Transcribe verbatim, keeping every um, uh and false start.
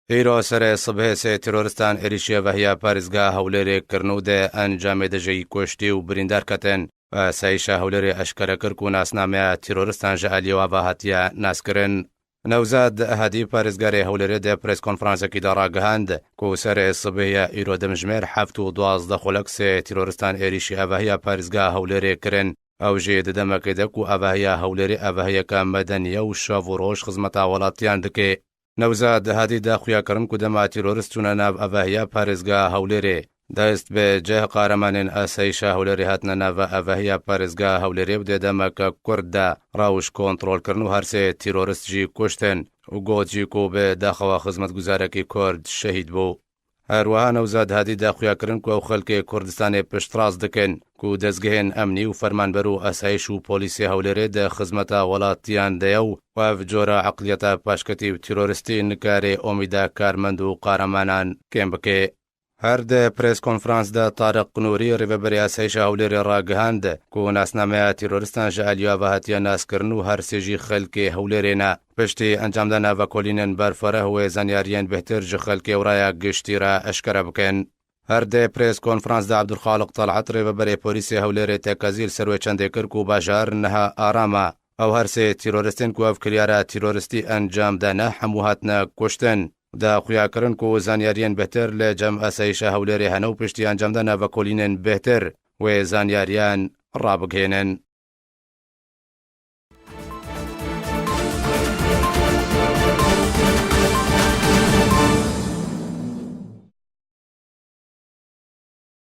Îro serê sibhê sê terorîstan êrîşî avehiya parêzgeha Hewlêrê kirin û di encamê de jî kuştî û birîndar ketin. Asayîşa Hewlêrê eşkere kir ku nasnameya terorîstan ji aliyê ava hatiye naskirin. Newzad Hadî parêzgarê Hewlêrê di preskonferansekî de ragihand ku serê sibhê ya îro dimjimêr heft û duwazdeh xulek sê terorîstan êrîşî avehiya parêzgeha Hewlêrê kirin. Ew jî di demekê de ku avehiya Hewlêrê avehiyeke medeniye û şev û roj xizmeta welatiyan dike. Newzad Hadî daxuya kirin ku dema terorîst çûne nav avehiya parêzgeha Hewlêrê, dest bi cih qaremanên asayîşa Hewlêrê hatine nav avehiya parêzgeha Hewlêrê û dê demeke kurt de rewş kontrol kirin û her sê terorîst jî kuştin û got jî ku bi daxewa xizmetguzarekî kurd şehîd bû. Her wiha Newzad Hadî daxuya kirin ku ew xelkê Kurdistanê piştrast dikin ku dezgehên emnî û fermanber û asayîş û polîsê Hewlêrê di xizmeta welatiyan de ye û ev cora eqliyeta paşketî û terorîstî nikare omîda karmend û qaremanan kêm bike. Her di preskonferans de Tariq Nûrî, rêveberê asayîşa Hewlêrê ragihand ku nasnameya terorîstan ji aliyê ava hatiye naskirin û her sê jî xelkê Hewlêrê ne. Piştî encamdana vekolînên berfireh wê zanyariyên bêhtir ji xelkê û raya giştî re eşkere bikin. Her di preskonferans de Abdulxaliq Talhat, rêveberê polîsê Hewlêrê, tekezî li ser wê çendê kir ku bajar niha aram e. Ew her sê terorîstên ku ev kiryara terorîstî encam dane hemû hatine kuştin. Daxuya kirin ku zanyariyên bêhtir li cem asayîşa Hewlêrê hene û piştî encamdana vekolînên bêhtir wê zanyariyan rabigihênin.